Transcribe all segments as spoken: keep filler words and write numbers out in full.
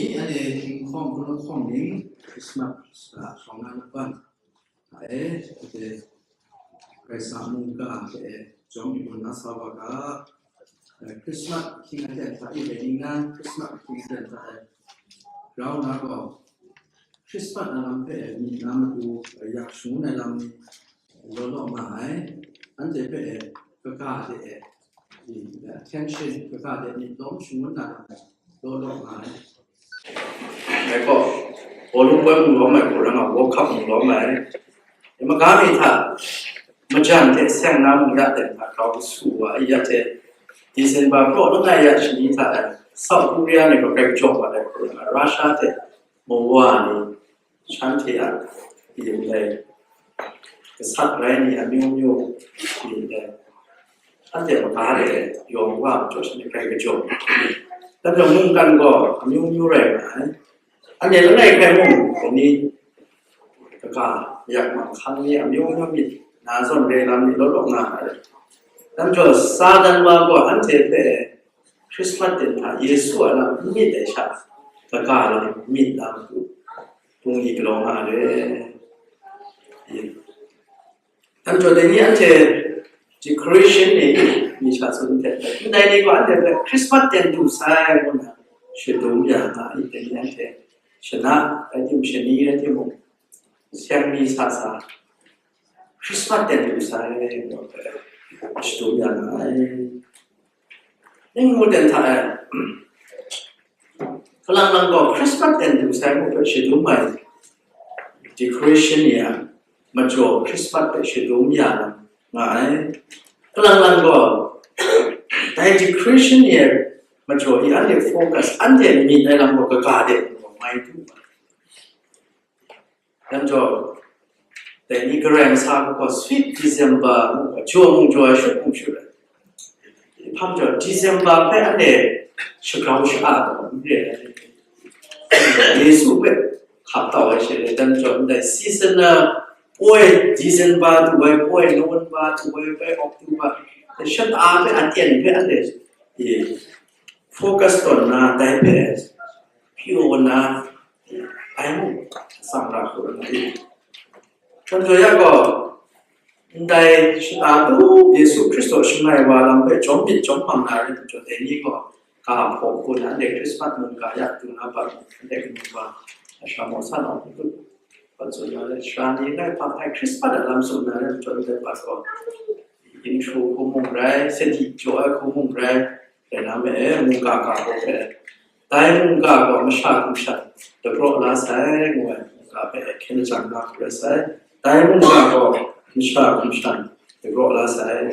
Anhte hkinghkawng hkun lahkawng ning Christmas a shawng na laban hta e, anhte Karai Kasang mungga hte e jawm yu na sa wa ga, eh, Christmas ahkying aten hta e rai ningnan, Christmas ahkying aten hta e grau na gaw, Christmas a lam hpe myit na matu, eh, yak shangun ai lam ni law law nga ai, anhte hpe, eh, kaga de, eh, attention kaga de myit lawm shangun na lam law law nga ai. Ngai gaw, bawlung boi mung lawm ai hku rai nga, World Cup mung lawm ai. Maga mi hta, majan hte seng na mung ya ten hta grau su wa ai ya hte, December praw langai ya shani hta e, South Korea ni gaw grai jaw wa ai hku rai nga, Russia hte mawa ni, shanhte a yin dai, gasat rai ni amyu myu yin dai, anhte maga de yawng wa majaw shanhte grai kajaw. Dan jawng mungkan gaw amyu myu rai nga ai. Anhte langai hkrai mung, dai ni kaga yak mang hkang ni amyu myu myit na zawn re lam ni law law nga ai. Dan jawng Satan wa gaw anhte hpe Christmas ten hta Yesu a lam n myit ai sha, kaga lam myit na matu, bungli galaw nga ai. Dan jawng dai ni anhte decoration ni, ni sha tsun hte, ndai ni gaw anhte hpe Christmas ten du sai ngu na shadum ya nga ai, dai ni anhte shana rai tim, shani rai timung, seng mi sa sa, Christmas ten du sai ngu na shadum ya nga ai. Ning mu ten hta e, kalang lang gaw Christmas ten du sai mu hpe shadum ai decoration ni a majaw Christmas hpe shadum ya nga ai. Kalang lang gaw dai decoration ni a majaw i anhte focus, anhte myit ai lam gaw kaga de mai du ai. Dan jawng, dai ni Karai Kasang gaw Sweet December ngu ga, jaw mung jaw ai, shut mung shut ai. Hpang jawng, December hpe anhte shagrau sha-a taw n re ai. Yesu hpe hkap tau ai she le, dan jawng, ndai seasonal poi, December du ai poi, November du ai poi, October, shata hpe aten hpe anhte, e, focus tawn na, dai hpe pyaw na, dai mung tsang ra hku rai nga ai. Hkyen hkyen ya gaw, ndai shata tu Yesu Hkristu shangai wa lam hpe jawm myit jawm mang na rai nhtawm, dai ni gaw ga hpaw hku na, ndai Hkrismat mungga ya du na bat, ndai kanu wa, sha maw sa na hku, bat tsun na rai, sara ni rai hpang ai Hkrismat a lam tsun na rai nhtawm, ndai bat gaw, intro hku mung rai, sadi jaw ai hku mung rai, rai na me, mungga ga gaw hpe, dai mungga gaw masha hkum shan dagraw la sai, ngu ai mungga hpe hkyen lajang na hku rai sai. Dai mungga gaw masha hkum shan dagraw la sai.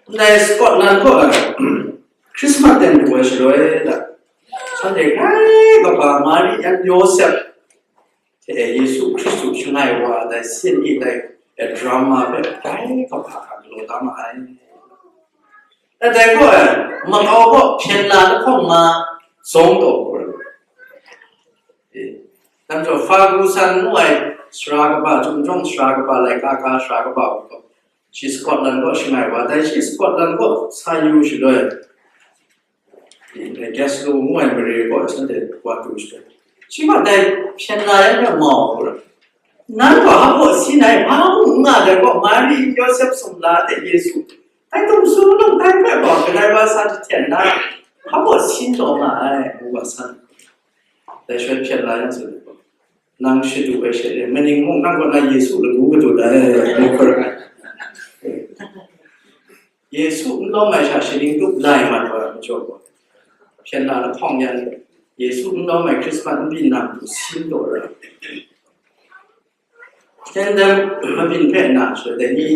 Ndai Scotland kaw ai Christmas ten du ai shaloi, shanhte grai kaba Mari yan Yawsep hte Yesu Hkristu shangai wa dai sin ni dai, eh, drama hpe grai kaba hkra galaw da ma ai. Dai gaw, eh, makau gaw hpyen la lahkawng ma zawng taw hku rai. Eh, dan jaw, Ferguson ngu ai sara kaba, Chyum Jawng sara kaba, laika ka sara kaba gaw, shi Scotland kaw shangai wa, dai shi Scotland kaw sa yu shaloi, Glasgow ngu ai mare kaw shanhte wa du shaloi, shi gaw dai hpyen la yan hpe mau hku rai. Nan gaw hpa baw sin ai, hpa mung n nga dai gaw, Mari, Yawsep sumla de Yesu, dai tum su nang dai hpe gaw, kadai wa sa jahten na, hpa baw sin taw nga ai, ngu wa san. Dai shaloi hpyen la yan tsun ai gaw, nang shadu ai she le, maning mung nang kaw na Yesu lagu kadut ai, ngu hkra ai. Yesu n lawm ai sha, shaning tup lai mat wa ai majaw gaw, hpyen la lahkawng yan, Yesu n lawm ai Hkrismat n byin na matu sin taw ra. Hkyen dan mabyin hpe na shaloi, dai ni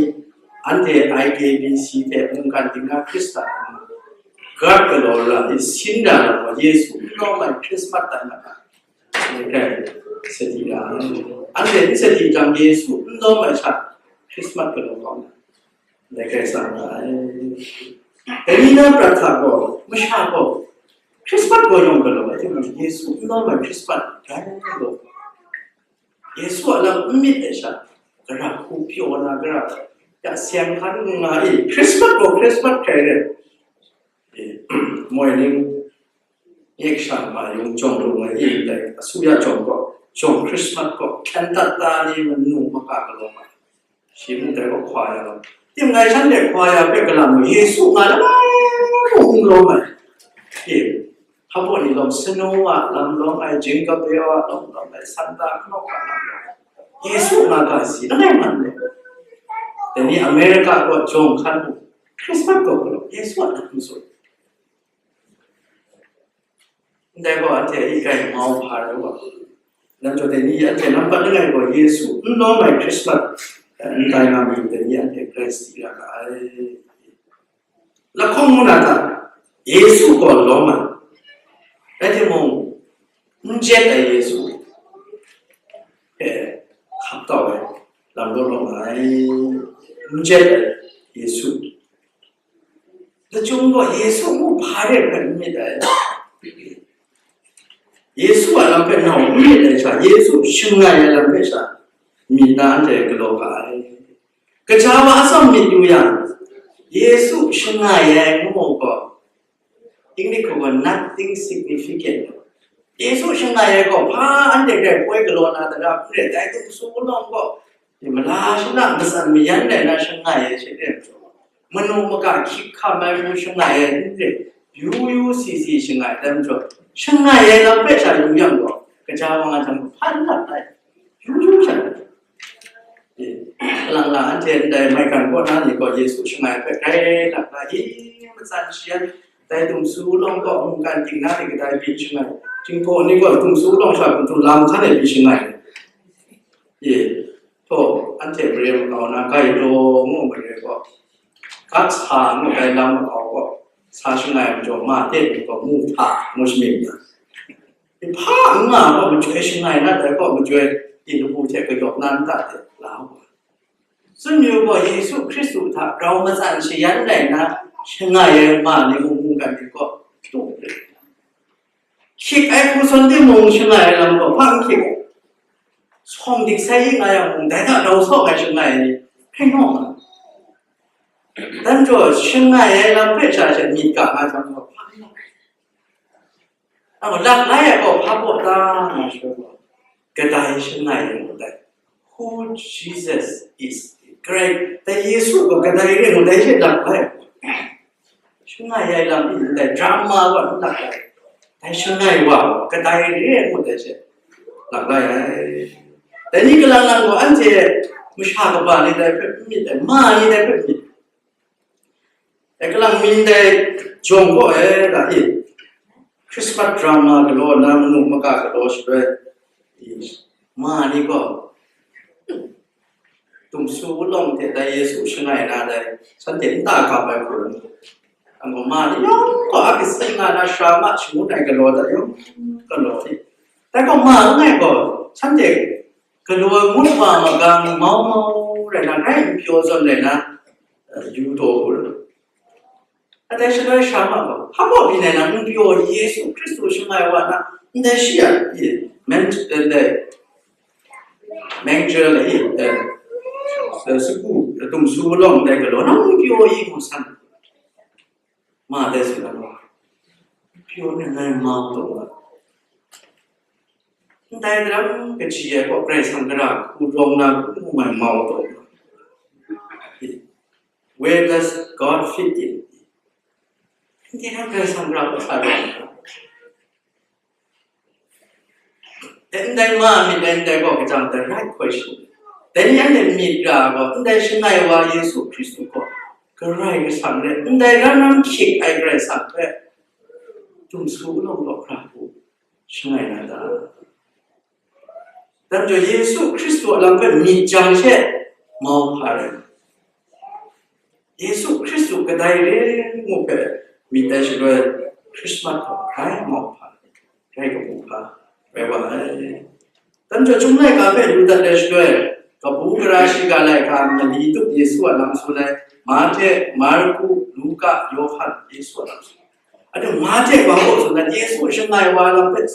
anhte I K B C hte mungkan dingna Hkristan guard galaw ra ai sin da ai gaw, Yesu n lawm ai Hkrismat tai mat ai. Dai hpe sadi ra ai. Anhte n sadi jang, Yesu n lawm ai sha Hkrismat galaw kau na, dai hkrai tsang ra ai. Dai ni na prat hta gaw, masha gaw Hkrismat gaw yawng galaw ai, timung Yesu n lawm ai Hkrismat rai galaw. Yesu a lam n myit ai sha, gara hku pyaw na, gara ya seng hkan n nga ai, Hkrismat gaw Hkrismat hkrai rai. E, moi ning, nek sha ma yung jawng lu ngai i ndai, asuya jawng gaw, jawng Christmas gaw, hkyen dat ta ni manu maka galaw ma. Shi mung dai gaw hkwa ya gaw. Tim ngai shan de hkwa ya hpe galam mu, Yesu nga langai mung hung lawm ai. E, hpa baw ni lawm, sanu a lam lawm ai, jinggabe a lam lawm ai, Santa Claus a lam lawm ai. Yesu nga ga si langai man le. Dai ni America gaw jawng hkan mu, Christmas gaw galaw, Yesu a lam mu su. Ndai gaw anhte a igai mau hpa rai wa. Lam jaw dai ni anhte nampat langai gaw Yesu n lawm ai Christmas, eh, n tai nga matu dai ni anhte Hkrai si ra ga ai. Lahkawng ngu na ta, Yesu gaw lawm ai. Rai timung, n jet ai Yesu hpe hkap tau ai, lam law law nga ai, n jet ai Yesu. Lachyum gaw Yesu mu hpa re hpe n myit ai. Yesu a lam hpe nau n myit ai sha, Yesu shangai ai lam hpe sha myit na anhte galaw ga ai. Kaja wa atsawm myit yu yang, Yesu shangai ai ngu gaw, English hku gaw nothing significant. Yesu shangai ai gaw hpa anhte hpe poi galaw na dara n rai, dai htum su lawng gaw, mala shana matsan mayan rai na shangai ai she re ai majaw, manu maka hkyik hkam ai hku shangai ai n rai, yu yu si si shangai ai majaw, shangai ai lam hpe sha yu yang gaw, kaja wa nga jang hpan lap ai, yu yu sha. Kalang lang anhte ndai maigan kaw na ni gaw Yesu shangai hpe grai lap na, i matsan shi yan, dai htum su lawng gaw mungkan ting na ni kadai byin shangai, Jinghpaw ni gaw htum su lawng sha hkum htum lam hkan e byin shangai. Ye, htaw, anhte mare makau na, gai daw ngu mare gaw, gat sa ngu dai lam makau gaw, sa shangai majaw, ma de ni gaw mu hta ngu shamying na. Hpa n nga gaw majoi shangai na dai gaw majoi, i lamu hte kayawp na nta de la wa. Tsun yu gaw, Yesu Hkristu hta grau matsan shayan rai na shangai ai ma ni mung mungkan ni gaw, tu hkyik ai hku sawn timung shangai ai lam gaw hpa n hkyik ai. Sawng dik sai yi nga yang mung, dai hta grau sawk ai shangai ai ni hkrai naw nga. Dan jaw shangai ai lam hpe sha she myit ga nga jang gaw hpa n naw. Aw, lak lai ai gaw hpa baw ta nga shi gaw, kadai shangai ai ngu dai. Who Jesus is. Karai, dai Yesu gaw kadai re ngu dai she lak lai. Shangai ai lam n dai, drama gaw n lak lai. Dai shangai wa gaw kadai re ngu dai she lak lai ai. Dai ni kalang lang gaw anhte masha kaba ni dai hpe n myit ai, ma ni dai hpe n myit ai. E, kalang mi ndai jawng gaw e, da e, Christmas drama galaw na manu maka galaw shaloi, i, ma ni gaw, htum su lawng hte dai Yesu shangai na dai, shanhte nta gap ai hku rai. Ang gaw ma ni yawng gaw a kasi nga na sara ma shangun ai galaw da yawng galaw ni. Dai gaw ma langai gaw, shanhte galaw ai ngut wa magang mau mau rai na, grai n pyaw zawn rai na, yu taw u. Kadai shaloi sha ma gaw, hpa baw byin ai na n pyaw, Yesu Hkristu shangai wa na, ndai shi a, i, men, ndai, manger le, i, eh, sagu, htum su lawng ndai galaw na n pyaw i ngu san. Ma dai su na, n pyaw ni ngai mau taw. Ndai daram kaji ai gaw Karai Kasang gara hku rawng na hku ngu ai mau taw. Where does God fit in? Ndai hta Karai Kasang gara hku sa rawng na. E, ndai ma myit ai ndai gaw kajang the right question. Dai ni anhte myit ra gaw, ndai shangai wa Yesu Hkristu gaw Karai Kasang re, ndai ran ram hkyik ai Karai Kasang hpe, htum su lawng gaw hkra hku shangai na ta? Dan jaw Yesu Hkristu a lam hpe myit jang she mau hpa rai. Yesu Hkristu kadai re ngu hpe myit ai shaloi, Christmas gaw grai mau hpa rai, grai kabu hpa rai wa ai. Dan jaw Chyum laika hpe lu dat ai shaloi, kabu gara shiga laika mali tup Yesu a lam tsun ai, Mahte, Marku, Luka, Yawhan, Yesu a lam tsun ai. Anhte Mahte gaw hpaw tsun ai, Yesu shangai wa lam hpe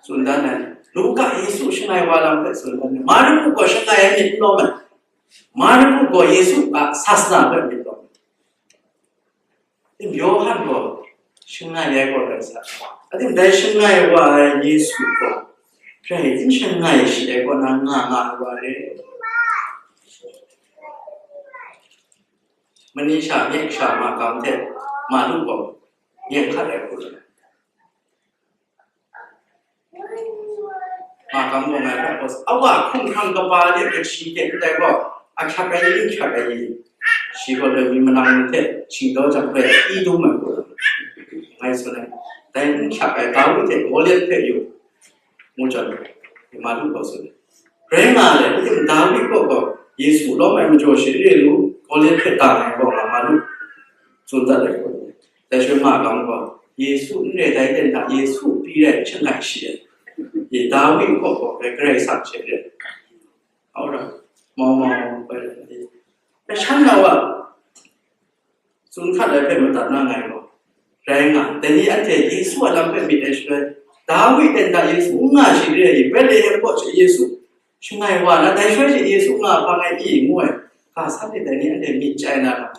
tsun dan ai, Luka Yesu shangai wa lam hpe tsun dan ai, Marku gaw shangai ai myit n lawm ai, Marku gaw Yesu a sasana hpe myit lawm ai, Yawhan gaw Shangai ai gaw rai sa, ating dai shangai wa ai Yesu gaw, grai n shangai shi ai kaw na nga nga ai wa re. Mani sha, myit sha, makam hte malu gaw, yen hkat ai hku rai. Makam gaw ngai hpe gaw, a wa hkumhkrang kaba de kachi de ndai gaw, a hkyak ai, n hkyak ai, shi gaw loi mi manang ni hte shingdaw jang hpe i dum ai hku rai. Ngai tsun ai, dai n hkyak ai Dawi hte Goliat hpe yu, ngu jang, malu gaw tsun ai. Rai nga ai, kaning Dawi kaw gaw Yesu lawm ai majaw shi re lu, Goliat hpe dang ai gaw nga ma lu, tsun dat ai gaw. Dai shaloi makam gaw, Yesu n re dai ten hta Yesu pyi rai shangai shi ai. Ye Dawi kaw gaw rai Karai Kasang she re. Hau ra, mau mau bai rai. Rai shan na wa, tsun hkat ai hpe madat na ngai gaw, rai nga, dai ni anhte Yesu a lam hpe myit ai shaloi, Dawi ten hta Yesu n nga shi re ai, Betlehem kaw she Yesu shangai wa na, dai shaloi she Yesu nga hpang ai i ngu ai, ga san ni dai ni anhte myit chyai na lam,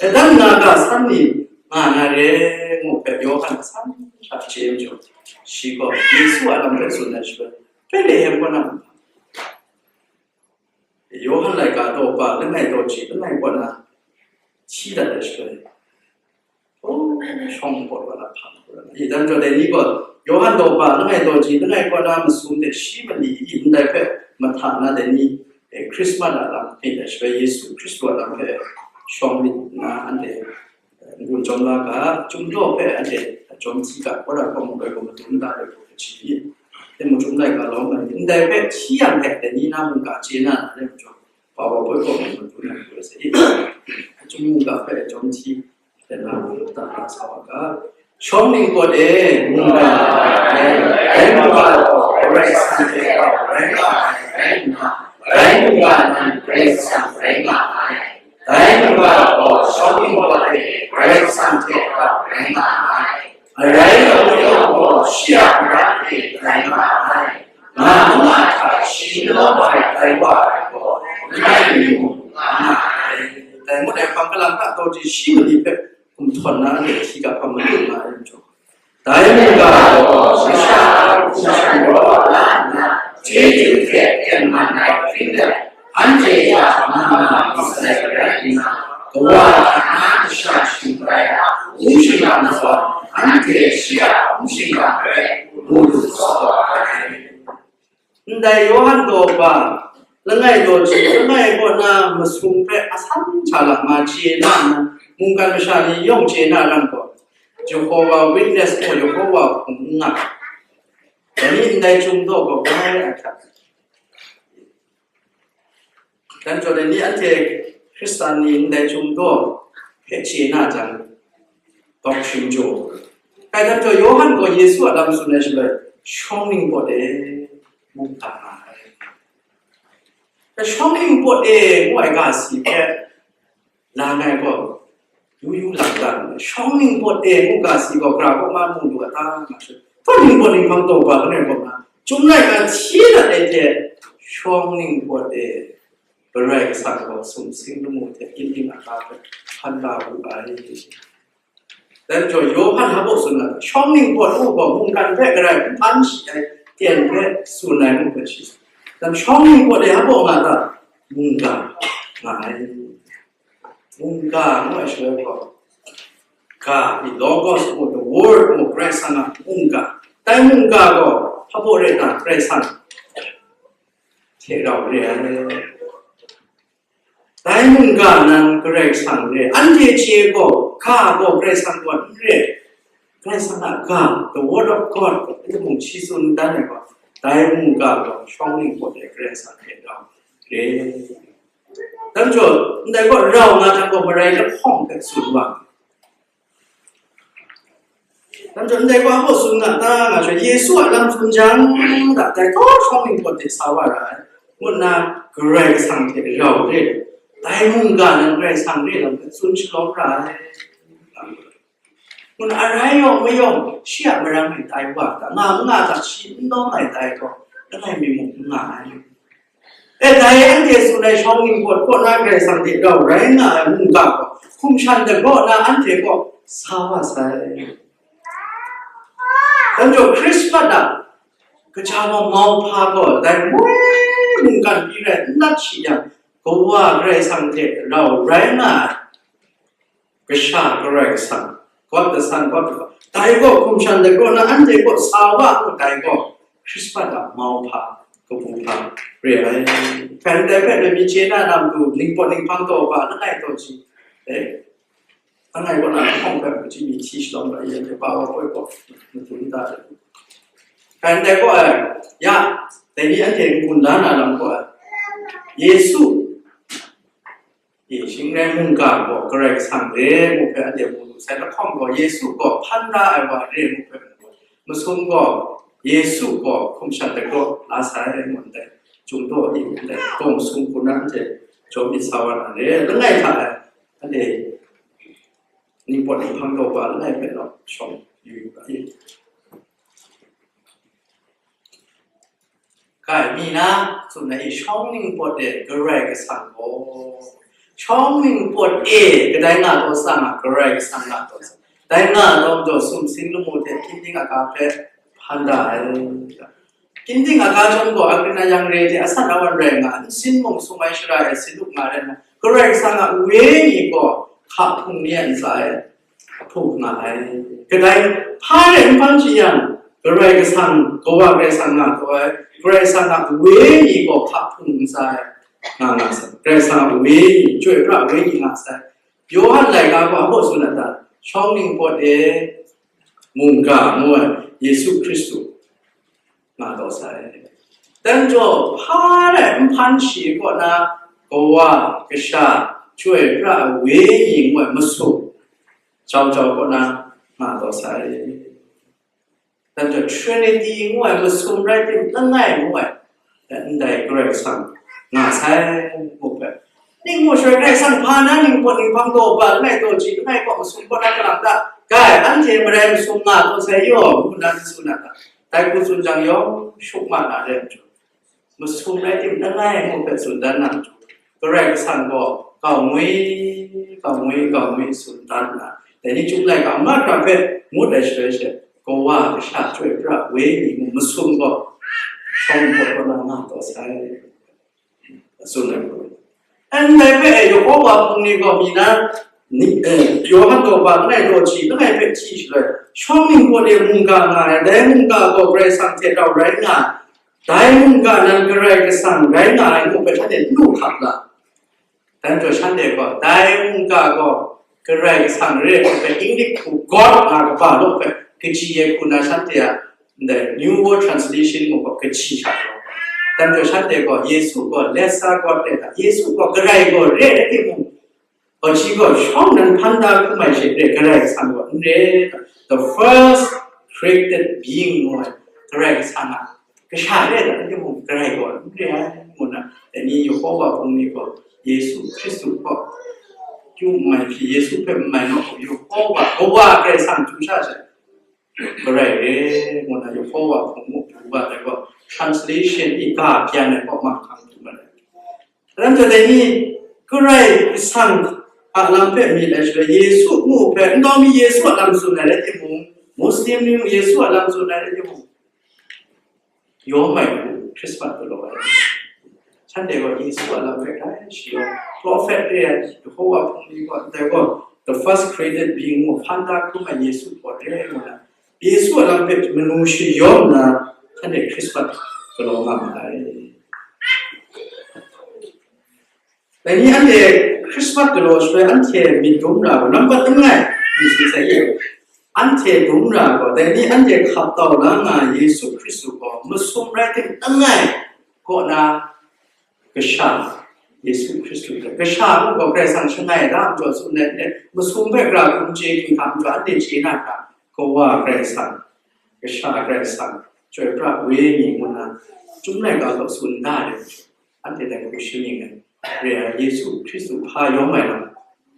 dai dan na ga san ni nga na re ngu hpe Yawhan a san hta chye ai majaw, shi gaw Yesu a lam hpe tsun ai shaloi, Betlehem kaw na Yawhan laika daw ba langai daw ji langai kaw na hti dat ai shaloi, oh, shawng pawt wa na hpang hku rai. I dan jaw dai ni gaw, Yawhan daw ba langai daw ji langai kaw na masum hte shi mali i ndai hpe mahta na dai ni, eh, Krismas a lam hpyi ai shaloi, Yesu Hkristu a lam hpe shawng myit na anhte n-gun chyawm la ga, Chyum daw hpe anhte chyawm hti ga, wora hkawm mung rai gaw madun da ai gaw kaji ni, dai machyin laika lawm ai ni, ndai hpe hti yang hte dai ni na mungga chye na na rai majaw, PowerPoint kaw mung madun ai gaw sa i, Chyum mungga hpe chyawm hti, dai na mung da na sa wa ga, shawng ningpawt e, mungga, dai mungga gaw Karai Kasang hte rau rai nga ai rai nna, dai mungga nan Karai Kasang rai nga ai. Dai mungga gaw shawng ningpawt e Karai Kasang hte rau rai nga ai. Arai majaw gaw shi a mara e rai nga ai. Nga n nga hta shi n lawm ai tai wa ai gaw, langai mi mung nga nga ai. Dai ngut ai hpang, kalang hta daw ji shi mali hpe gumhtawn na anhte hti ga hpang madun nga ai majaw, dai mungga gaw masha a hkum shan raw la nna, chyeju hte tengman ai hpring let, anhte hta nga nga myit sai rai nna, Kawa hta na kasha shingrai a hpung shingkang zawn, anhte shi a hpung shingkang hpe mu lu tsawt ai. Ndai Yawhan daw ba, langai daw ji, langai kaw na masum hpe asan hta lam ma chye na nna, mungkan masha ni yawng chye na lam gaw, Jehovah Witness gaw Jehovah hkum n nga. Dai ni ndai Chyum daw gaw bai ahkyak. Dan jaw dai ni anhte Hkristan ni ndai Chyum daw hpe chye na jang, doctrine jaw. Kai dan jaw Yawhan gaw Yesu a lam tsun ai shaloi, shawng ningpawt e, ngu hta nga ai. Dai shawng ningpawt e ngu ai ga si hpe, langai gaw, yu yu lang lang, shawng ningpawt e ngu ga si gaw, gara kaw ma mu lu a ta, nga hte, hpawt ningpawt ninghpang taw ba langai gaw na, Chyum laika hti dat ai hte, shawng ningpawt e, Karai Kasang gaw sumsing lamu hte gyin ning a ta hpe hpan da wu ai. Dan jaw Yawhan hpa baw tsun na, shawng ningpawt u gaw mungkan hpe Karai n hpan shi ai ten hpe tsun ai ngu hpe shi. Dan shawng ningpawt e hpa baw nga ta, mungga nga ai. Mungga ngu ai shaloi gaw, ga, i Logos ngu, the Word ngu, Karai Kasang a mungga. Dai mungga gaw hpa baw rai ta, Karai Kasang hte rau re ai. Dai mungga nan Karai Kasang re, anhte hte gaw, ga gaw Karai Kasang gaw n re. Karai Kasang a ga, the Word of God, mung shi tsun dan ai gaw, dai mungga gaw shawng ningpawt e Karai Kasang hte rau re. Dan jaw, ndai gaw rau nga jang gaw marai lahkawng hpe tsun wa. Dan jaw, ndai gaw hpa tsun nga ta nga hte, Yesu a lam tsun jang, da dai gaw shawng ningpawt de sa wa ra ai, ngu nna Karai Kasang hte rau re, dai mungga nan Karai Kasang re lam hpe tsun shalawm ra ai. Ngu nna arai yawng mayawng, shi a marang e tai wa ta, nga n nga ta, shi n lawm ai tai gaw, langai mi mung n nga ai. E, dai anhte tsun ai shawng ningpawt kaw na Karai Kasang hte rau rai nga ai mungga gaw, hkum shan dagraw na anhte kaw sa wa sai. Dan jaw Christmas a kaja wa mauhpa gaw dai moi mungkan pyi rai n nat shi yang, Kawa Karai Kasang hte rau rai nga ai Kasha Karai Kasang, God the Son, God the Father, dai gaw hkum shan dagraw na anhte kaw sa wa mu, dai gaw Christmas a mauhpa, kabu hpa re ai. Hkai ndai hpe, dai mi chye na na matu, ningpawt ninghpang taw hpa langai taw ji, eh, langai kaw na lahkawng hpe kaji mi hti shalawm ai, yen hte pa wa poi gaw matu n ta ai. Hkai ndai gaw, eh, ya, dai ni anhte n-gun la na lam gaw, eh, Yesu, Ye, shing rai mungga gaw Karai Kasang re ngu hpe anhte mu lu sai, lahkawng gaw Yesu gaw hpan da ai wa re ngu hpe mu, masum gaw Yesu gaw hkum shan dagraw la sai ngu ndai, Chyum daw i ndai, daw masum hku na anhte jaw myit sa wa na re, langai hta e, anhte ningpawt ninghpang taw hpa langai hpe rau shawng yu yu ga i. Hkai mi na, tsun ai shawng ningpawt e Karai Kasang gaw, shawng ningpawt e kadai nga taw sa nga, Karai Kasang nga taw sa. Dai nga taw majaw sumsing lamu hte ginding aga hpe hpan da ai. Ginding aga chyawm gaw, akring ayang re hte asan awan rai nga, nsin mung sung ai shara e sin lup nga rai nna, Karai Kasang a wenyi gaw hka hpung ni a ntsa e hpung nga ai. Kadai hpa rai n hpan shi yang, Karai Kasang, Kawa Karai Kasang nga taw ai, Karai Kasang a wenyi gaw hka hpung n sa ai, nga nga sai. Karai Kasang a wenyi, chyoi pra wenyi nga sai. Yawhan laika gaw abaw tsun a ta? Shawng ningpawt e mungga ngu ai Yesu Hkristu nga taw sai. Dan jaw hpa rai n hpan shi kaw na Kawa, Kasha, Chyoi Pra ai wenyi ngu ai masum jau jau kaw na nga taw sai. Dan jaw Trinity ngu ai masum rai tim langai ngu ai, ndai Karai Kasang nga sai ngu hpe, ning mu shaloi Karai Kasang hpa na ningpawt ninghpang taw hpa langai taw ji langai kaw masum kaw na kalang ta, kai, anhte marai masum nga taw sai yaw, ngu na n tsun a ta? Dai hku tsun jang yawng shuk ma na re ai majaw, masum rai tim langai ngu hpe tsun dan na majaw, Karai Kasang gaw kau ngwi, kau ngwi, kau ngwi tsun dan na, dai ni Chyum laika mahkra hpe ngut ai shaloi she, Kawa, Kasha, Chyoi Pra, Wenyi ngu masum gaw shawng ningpawt kaw na nga taw sai. Tsun ai gaw, ndai hpe e Yehova hpung ni gaw mi na, ni, eh, Yawhan daw ba langai daw hti langai hpe hti shaloi, shawng ningpawt e mungga nga ai, dai mungga gaw Karai Kasang hte rau rai nga ai, dai mungga nan Karai Kasang rai nga ai ngu hpe shanhte n lu hkap la. Dai majaw shanhte gaw, dai mungga gaw Karai Kasang re ai hpe, English hku God nga kaba law hpe, kaji ai hku na shanhte a, ndai New World Translation mung gaw kaji sha gaw, dai majaw shanhte gaw Yesu gaw Lesser God re ai hta, Yesu gaw Karai gaw re ai timung, gaw shi gaw shawng nan hpan da hkrum ai she re, Karai Kasang gaw n re, the first created being ngu ai Karai Kasang a Kasha re ai hta, anhte mung Karai gaw n re ai, ngu na, dai ni Yehova hpung ni gaw Yesu Hkristu gaw, kyu n mai hpyi, Yesu hpe n mai naw hku, Yehova, Kawa Karai Kasang chyu sha she, Karai re, ngu na, Yehova hpung mu hpung wa ai gaw, translation i ga byan ai gaw manghkang htum ai. Ram jang dai ni, Karai Kasang a lam hpe myit ai shaloi, Yesu ngu hpe, nkau mi Yesu a lam tsun ai rai timung, Muslim ni mung Yesu a lam tsun ai rai timung, yawm ai hku Christmas galaw ai. Shanhte gaw Yesu a lam hpe grai shayawm, prophet re ai, Yehova hpung ni gaw, ndai gaw, the first created being ngu hpan da hkrum ai Yesu gaw re ai ngu na, Yesu a lam hpe manu shayawm nna, shanhte Christmas galaw nga ma ai. Dai ni anhte Christmas galaw shaloi anhte myit dum ra gaw, nambat langai myit si sai ye. Anhte dum ra gaw, dai ni anhte hkap tau la nga ai Yesu Hkristu gaw masum rai tim langai kaw na Kasha, Yesu Hkristu hte Kasha ngu gaw Karai Kasang shangai da majaw tsun ai hte, masum hpe gara hkum chye ginhka majaw anhte chye na hkra, Kawa Karai Kasang, Kasha Karai Kasang, Chyoi Pra Wenyi ngu na, Chyum laika gaw tsun da ai, anhte dai hku shaning ai, re ai Yesu Hkristu hpa yawm ai lam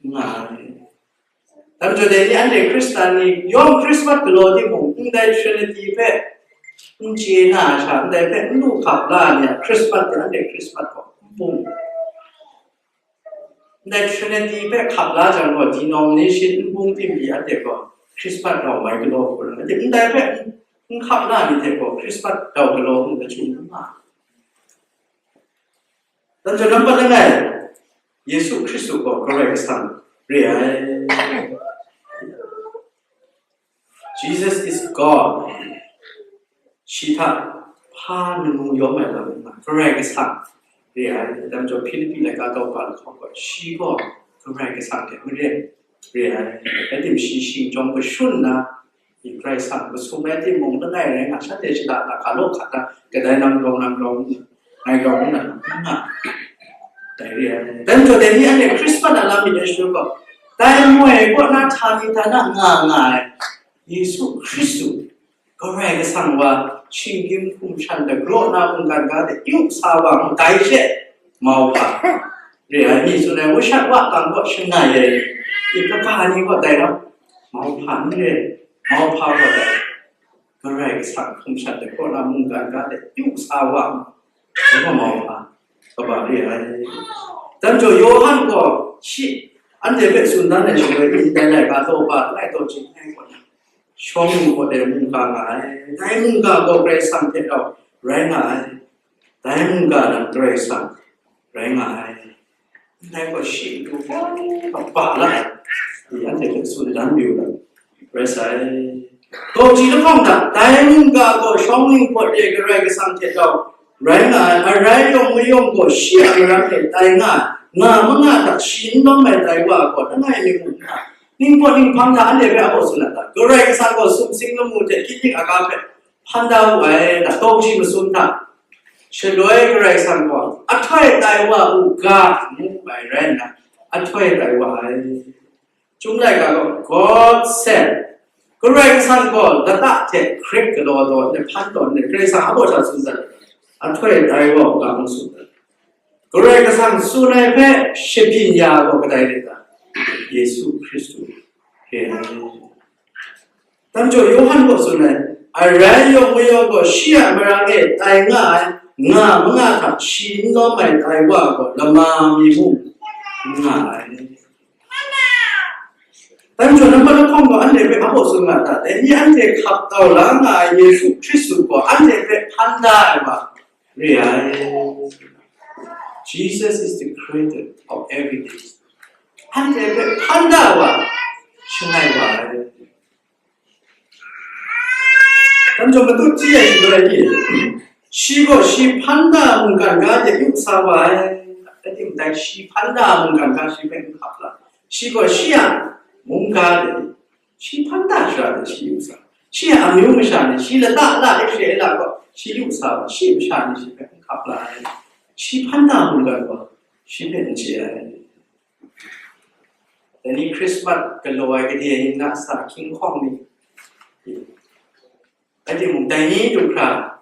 n nga ai. Dai majaw dai ni anhte Hkristan ni yawng Christmas galaw timung, ndai Trinity hpe n chye na ai sha, ndai hpe n lu hkap la ai ni a Christmas hte anhte Christmas gaw n bung. Ndai Trinity hpe hkap la jang gaw, denomination n bung tim pyi anhte gaw Christmas rau mai galaw hku rai, anhte ndai hpe n hkap la ni hte gaw Christmas rau galaw hku kachung n nga. Dan jaw nampat langai, Yesu Hkristu gaw Karai Kasang re ai. Jesus is God. Shi hta hpa ngu yawm ai lam n nga, Karai Kasang re ai. Dan jaw Hpilipi laika tawng hpa lahkawng gaw, shi gaw Karai Kasang hte maren re ai. Rai tim, shi shing chyawm kashun nna, Karai Kasang masum rai timung, langai rai nga, shanhte shada na, ga law hkat na, kadai nang rawng, nang rawng, ngai rawng nna, n nga. Dai re ai. Dan jaw dai ni anhte Christmas a lam myit ai shaloi gaw, dai moi kaw na htani htana nga nga ai Yesu Hkristu, Karai Kasang wa, shinggyim hkum shan dagraw na mungkan ga de yu sa wa mu, dai she mauhpa re ai. Mi tsun ai, wushat wa kang kaw shangai ai, i kaga ni kaw dai rau, mauhpa n re, mauhpa kaw dai, Karai Kasang hkum shan dagraw na mungkan ga de yu sa wa mu, dai gaw mauhpa kaba re ai. Dan jaw Yawhan gaw shi anhte hpe tsun dan ai shaloi, ndai laika tawng hpa langai taw chye ai gaw, shawng ningbaw de mungga nga ai. Dai mungga gaw Karai Kasang hte rau rai nga ai. Dai mungga nan Karai Kasang rai nga ai. Ndai gaw shi du kaba la ai. Anhte hpe tsun dan yu ai. Rai sai. Tawng chyi lahkawng hta, dai mungga gaw shawng ningbaw de Karai Kasang hte rau rai nga ai. Arai yawng mayawng gaw shi a marang e tai nga ai. Nga manga hta shi n lawm ai tai wa gaw langai mi mu nna, ningbaw ninghpang hta anhte hpe a baw tsun na ta? Karai Kasang gaw sumsing lamu hte hkying hkying aga hpe hpan da wu ai, da tawng chyi masum hta. Shaloi Karai Kasang gaw, ahtoi tai wa u ga, ngu ai rai nna, ahtoi tai wa ai. Chyum laika gaw, God said, Karai Kasang gaw lata hte hkrit galaw taw nna hpan tawn nna, Karai Kasang a baw hta tsun dat, ahtoi tai wa u ga, ngu tsun dat. Karai Kasang tsun ai hpe shabyin ya gaw kadai rai ta? Yesu Hkristu re ai. Dan jaw Yawhan gaw tsun ai, arai yawng mayawng gaw shi a marang e tai nga ai, nga manga hta shi n lawm ai tai wa gaw lama mi mung n nga ai. Dan jaw nampat lahkawng gaw anhte hpe a baw tsun nga ta? Dai ni anhte hkap tau la nga ai Yesu Hkristu gaw anhte hpe hpan da ai wa re ai. Jesus is the creator of everything. Anhte hpe hpan da wa, shangai wa ai. Dan jaw matut chye ai shaloi ni, shi gaw shi hpan da mungkan ga de yu sa wa ai. Dai timung dai shi hpan da mungkan ga shi hpe n hkap la. Shi gaw shi a mungga de, shi hpan da shara de shi yu sa. Shi a amyu masha ni, shi lata la Israela gaw shi yu sa wa, shi masha ni shi hpe n hkap la ai. Shi hpan da mungkan gaw shi hpe n chye ai. Dai ni Christmas galaw ai gade ni na sa, hkying hkawng ni, rai timung, dai ni du hkra,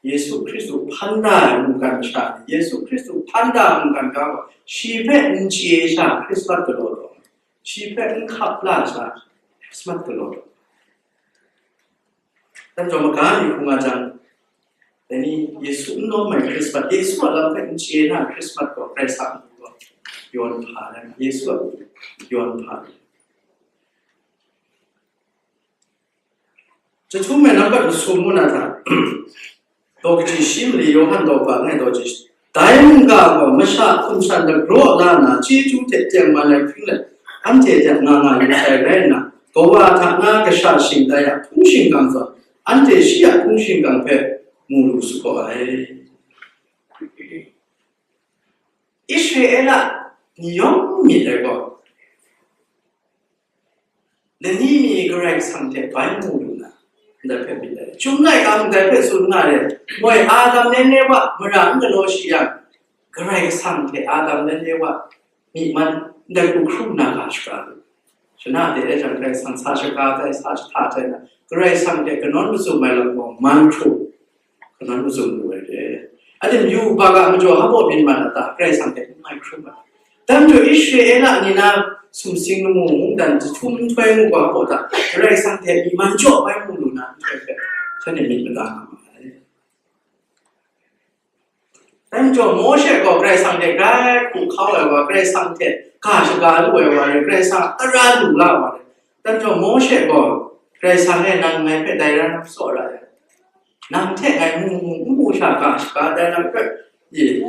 Yesu Hkristu hpan da ai mungkan masha ni, Yesu Hkristu hpan da ai mungkan ga gaw, shi hpe n chye sha Christmas galaw taw, shi hpe n hkap la sha Christmas galaw taw. Dan jaw maga mi hkung nga jang, dai ni Yesu n lawm ai Christmas, Yesu a lam hpe n chye na Christmas gaw Karai Kasang gaw yawn hpa ai, Yesu a yawn hpa ai. Jahtum e nampat masum ngu na hta, daw kaji shi mali Yawhan daw hpa ngai daw ji, dai mungga gaw masha hkum shan dagraw la nna, chyeju hte tengman ai hpring let, anhte hte nga nga yu sai rai nna, kawa hta na kasha shing tai a hpung shingkang zawn, anhte shi a hpung shingkang hpe mu lu sa gaw ai. Israela ni yawng myit ai gaw, lani mi Karai Kasang hte bai mu lu na, ndai hpe myit ai. Chyum laika mung dai hpe tsun nga ai, moi Adam le Ewa mara n galaw shi yang, Karai Kasang hte Adam le Ewa myi man ndai hku hkrum na ga shaga lu. Shana de e jang Karai Kasang sa shaga tai, sa jahta tai na, Karai Kasang hte kanawn mazum ai lam gaw man hkrum, kanawn mazum lu ai re. Aten yu ga majaw hpa baw byin mat a ta? Karai Kasang hte n mai hkrum ai. Dan jaw Israela ni na sumsing lamu mungdan jahtum nhtoi ngu ga hpa ta? Karai Kasang hte myi man jaw bai mu lu na nhtoi hpe, shanhte myit mada nga ma ai. Dai majaw Mawshe gaw Karai Kasang hte grai hku hkau ai wa, Karai Kasang hte ga shaga lu ai wa rai, Karai Kasang a tara lu la wa rai. Dai majaw Mawshe gaw Karai Kasang e nang ngai hpe dai ran tsaw ra ai. Nang hte ngai mu mu n mu sha ga shaga dai lam hpe, e,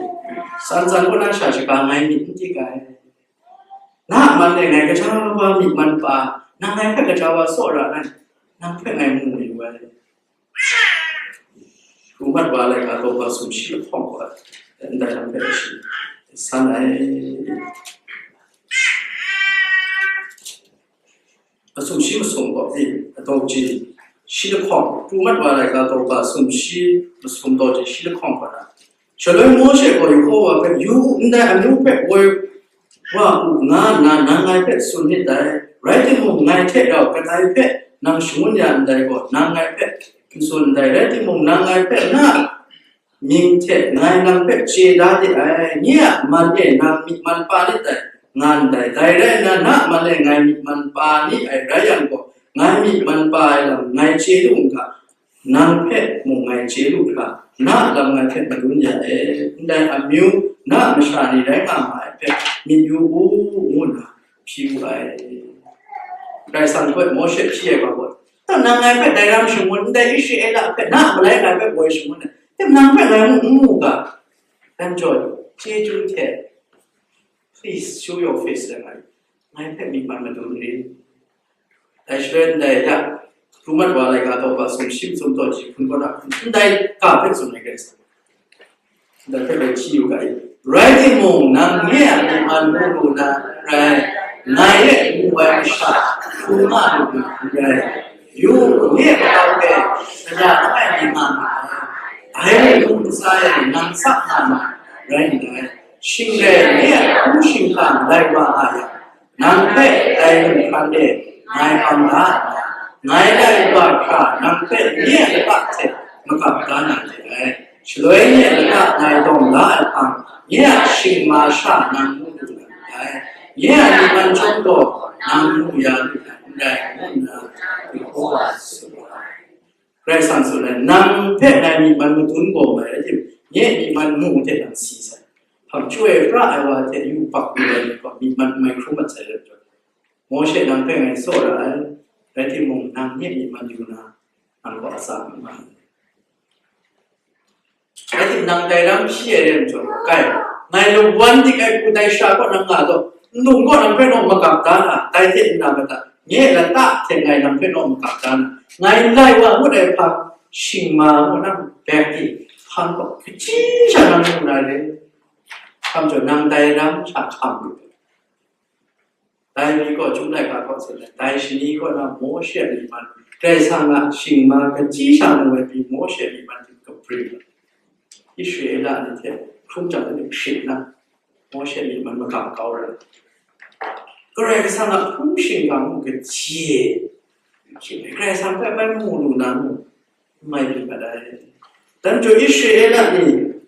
tsan tsan kaw na sha shaga ngai myit n dik ai. Na a man e ngai gaja wa myit man pa, nang ngai hpe gaja wa tsaw ra ai, nang hpe ngai mu mayu ai. Pru mat wa laika taw ga sumshi lahkawng gaw, ndai lam hpe shi san ai. Masum shi masum gaw, e, ataw ji shi lahkawng, pru mat wa laika taw ga sumshi masum taw ji shi lahkawng gaw na, shaloi Mawshe gaw Yehowa hpe, "Yu u, ndai amyu hpe woi wa u nga nna nang ngai hpe tsun myit dai. Rai timung, ngai hte rau kadai hpe nang shangun ya ndai gaw, nang ngai hpe n tsun ndai. Rai timung, nang ngai hpe na mying hte ngai nang hpe chye da de ai. Nye a man e nang myit man pa nit dai, nga ndai. Dai rai nna, na a man e ngai myit man pa ni ai rai yang gaw, ngai myit man pa ai lam ngai chye lu n ga, nang hpe mung ngai chye lu hkra, na a lam ngai hpe madun ya e. Ndai amyu na a masha ni rai nga ma ai hpe myit yu u," ngu nna hpyi wu ai. Karai Kasang hpe Mawshe hpyi ai wa gaw, "Nang ngai hpe dai ram shangun, ndai Israela hpe na a malai ngai hpe woi shangun ai, tim nang hpe ngai mung n mu ga?" Dai majaw, chyeju hte, "Please show your face," ngai, ngai hpe myit man madun rit. Dai shaloi ndai ya, pru mat wa laika taw ga sumshi masum taw ji hpun kaw na, ndai ga hpe tsun ai Karai Kasang. Ndai hpe bai hti yu ga i. Rai timung, nang nye a myit man mu lu na n rai, ngai e mu ai masha hkrum nga lu na n rai. Yu u, nye a makau e shada langai mi nga ma ai. Dai mung ntsa e nang tsap nga ma ai, rai ndai. Shing rai, nye a hpung shingkang lai wa nga yang, nang hpe dai mung hkan e ngai bang da nna, ngai lai wa hkra nang hpe nye a lata hte magap da na de ai. Shaloi nye a lata ngai dawng la ai hpang, nye a shingma sha nang mu lu na ndai. Nye a myit man chyawm gaw nang mu ya lu na n rai, ngu nna Yehowa tsun ai. Karai Kasang tsun ai, "Nang hpe ngai myit man madun gaw mai rai timung, nye myit man mu hte nang si sai. Hpang chyoi pra ai wa hte yubak yu ai myit gaw myit man n mai hkrum mat sai rai jaw, Mawshe nang hpe ngai tsaw ra ai, rai timung, nang nye myit man yu na, nang gaw atsam n nga ai. Rai timung, nang dai lam hpyi ai rai majaw, kai, ngai lawan dik ai hku dai sha kaw nang nga taw, nlung kaw nang hpe naw magap da na, dai hte nna mada, nye lata hte ngai nang hpe naw magap da na, ngai lai wa ngut ai hpang, shingma ngu nang beng di, hpang gaw kaji sha nang mu na re, hkam jaw nang dai lam sha hkam lu." Dai pyi gaw, Chyum laika hkaw tsun ai, dai shani kaw na Mawshe a myit man, Karai Kasang a shingma kaji sha mu ai pyi Mawshe a myit man hte kapring ai. Israela ni hte hkrum jang ni hkrit nna, Mawshe a myit man magam kau rai. Karai Kasang a hpung shingkang mung kaji e, Karai Kasang hpe bai mu lu na mung, n mai byin mat ai. Dan jaw Israela ni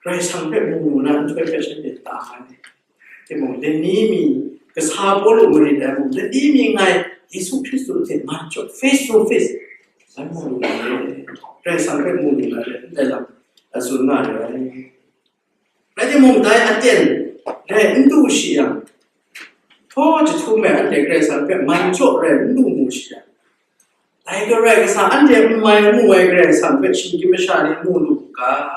Karai Kasang hpe mu lu na nhtoi hpe shanhte tam ai. Timung, lani mi kasa Pawlu marit ai mung, lani mi ngai Yesu Hkristu hte man jaw face to face bai mu lu na re, Karai Kasang hpe mu lu na re, ndai lam a tsun nga re ai. Rai timung, dai aten rai n du shi yang, htaw jahtum e anhte Karai Kasang hpe man jaw rai n du mu shi yang, dai Karai Kasang, anhte n mai mu ai Karai Kasang hpe shinggyim masha ni mu lu u ga,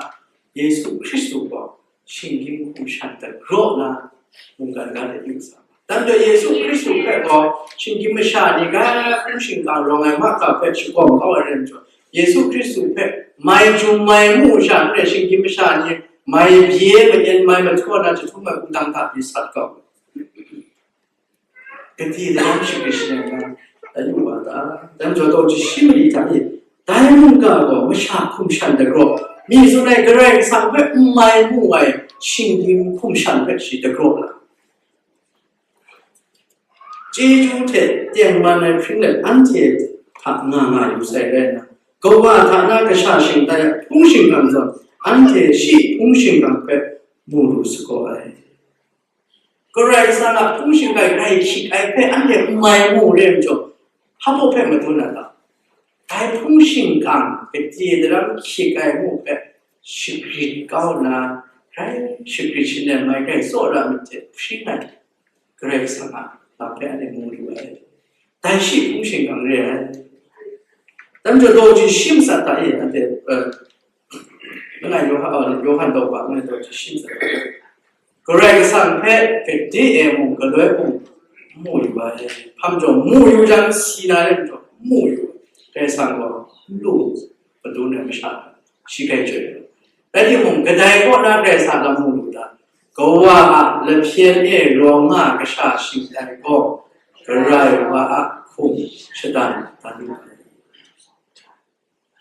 Yesu Hkristu gaw shinggyim hkum shan dagraw na mungkan ga de yu sa. Dan jaw Yesu Hkristu hpe gaw shinggyim masha ni ga hpung shingkang rawng ai mahkra hpe shagawm kau ai rai majaw, Yesu Hkristu hpe mai jum mai mu sha n rai, shinggyim masha ni mai bye ma-, en mai mahtaw na jahtum ai wudang hta pyi sat kau. Gade daram shingri shangai nga, dai yu wa ta? Dan jaw taw ji shi mali hta e, dai mungga gaw masha hkum shan dagraw, mi tsun ai Karai Kasang hpe n mai mu ai shinggyim hkum shan hpe shi dagraw la. Chyeju hte tengman ai hpring let anhte hta nga nga yu sai rai nna, kawa hta na kasha shingtai a hpung shingkang zawn, anhte shi hpung shingkang hpe mu lu sagaw ai. Karai Kasang a hpung shingkang grai hkyik ai hpe anhte n mai mu re majaw, hpa hpe madun na ta? Dai hpung shingkang gade daram hkyik ai mu hpe shagrit kau nna, grai shagrit shanem ai, grai tsawra myit hte hpring ai Karai Kasang a lam hpe anhte mu lu ai. Dai shi hpung shingkang re ai. Dan jaw daw ji shi matsat ta e, anhte, eh, langai Yawhan, Yawhan daw pa, langai daw ji shi matsat ta e. Karai Kasang hpe gade e mung, galoi mung, mu yu ai. Hpa majaw, mu yu jang, si na re majaw, mu yu. Karai Kasang gaw, lu, madun ai masha, shi grai chyoi. Rai timung, kadai kaw na Karai Kasang lam mu lu ta? Kawa a lahpyen e rawng nga kasha shingtai gaw, Karai wa a hkum shatan dan lu ai.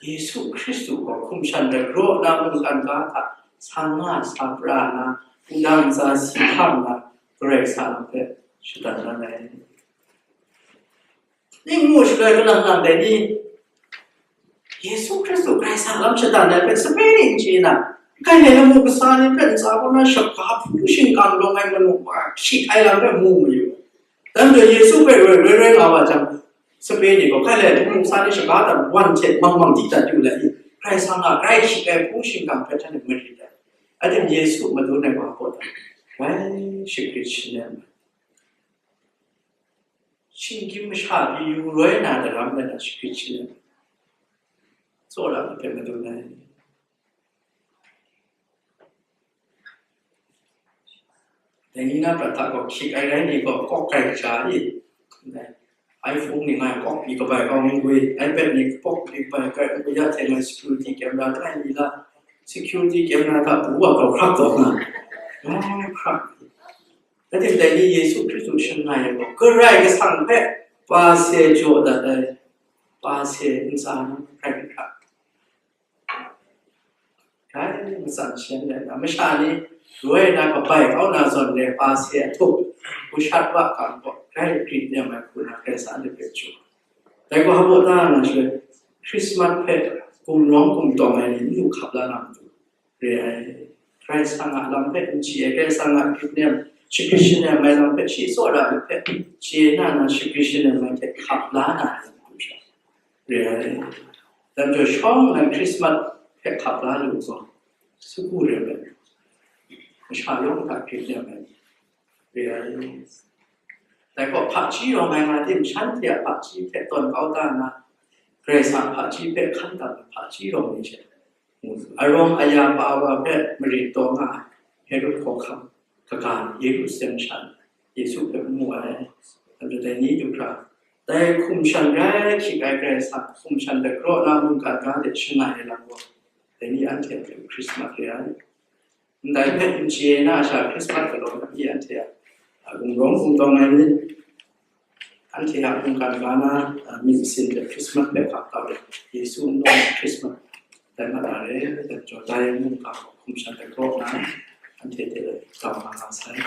Yesu Hkristu gaw hkum shan dagraw na mungkan ga hta sa nga sa pra na, wudang ntsa si hkam na, Karai Kasang hpe shatan dan ai. Ning mu shaloi kalang lang dai ni, Yesu Hkristu Karai Kasang lam shatan ai hpe sape ni n chye na, kai hte lamu kasa ni hpe ntsa kaw na shaga hpung shingkang rawng ai manu wa hkyit ai lam hpe mu mayu. Dan majaw Yesu hpe roi roi roi nga wa jang, sape ni gaw, kai le, lamu kasa ni shaga hta wan hte mang mang di dat yu let i, Karai Kasang a grai hkyit ai hpung shingkang hpe htan e marit ai. Aten Yesu madun ai wa gaw, grai shagrit shanem ai. Shinggyim masha pyi yu roi na daram let na shagrit shanem ai. Tsawra myit hpe madun ai. Dai ni na prat hta gaw hkyit ai rai ni gaw kawk kai kaja i, iPhone ni ngai kawk pyi kabai kau n gwi, iPad ni kawk pyi kabai kau n gwi, ya hte ngai security camera langai mi la, security camera hta bu wa kau hkrak taw nga, ngai hkrak. Rai tim, dai ni Yesu Hkristu shangai ai gaw, Karai Kasang hpe pa se jaw dat ai, pa se ntsa na hkrai hkrak. Grai matsan sha ai na, masha ni roi na kabai kau na zawn re, pa se a htuk, hkushat wa kang gaw, grai grit nem ai hku na, grai sa ni hpe chyu. Dai gaw hpa ta na shaloi, Hkrismat hpe gumrawng gumtawng ai ni n lu hkap la na matu re ai. Karai Kasang a lam hpe n chye ai, Karai Kasang a grit nem, shagrit shanem ai lam hpe, shi tsawra ai hpe chye na na, shagrit shanem ai hte hkap la na ai matu sha re ai. Dan jaw shawng nnan Hkrismat hpe hkap la lu gaw, sagu rem ai, masha yawng hta grit nem ai re ai. Dai gaw hpaji rawng ai nga tim, shanhte a hpaji hpe tawn kau ta nna, Karai Kasang hpaji hpe hkan tam ai hpaji rawng ni hte, arawng aya pa wa hpe marit taw nga ai Herod hkawhkam kaga ni Yerusalem masha ni Yesu hpe mu ai. Anhte dai ni du hkra, dai hkum shan grai hkyit ai Karai Kasang hkum shan dagraw na mungkan ga de shangai ai lam gaw, dai ni anhte a hte Hkrismat re ai. Ndai hpe n chye na sha Hkrismat galaw na pyi anhte a gumrawng gumtawng ai ni, anhte a mungkan ga na, a, myit masin hte Hkrismat hpe hkap kau ai, Yesu nhtawm Hkrismat dai mat na re, dan jaw dai mungkan hkum shan dagraw na, anhte hte dau nga nga sai.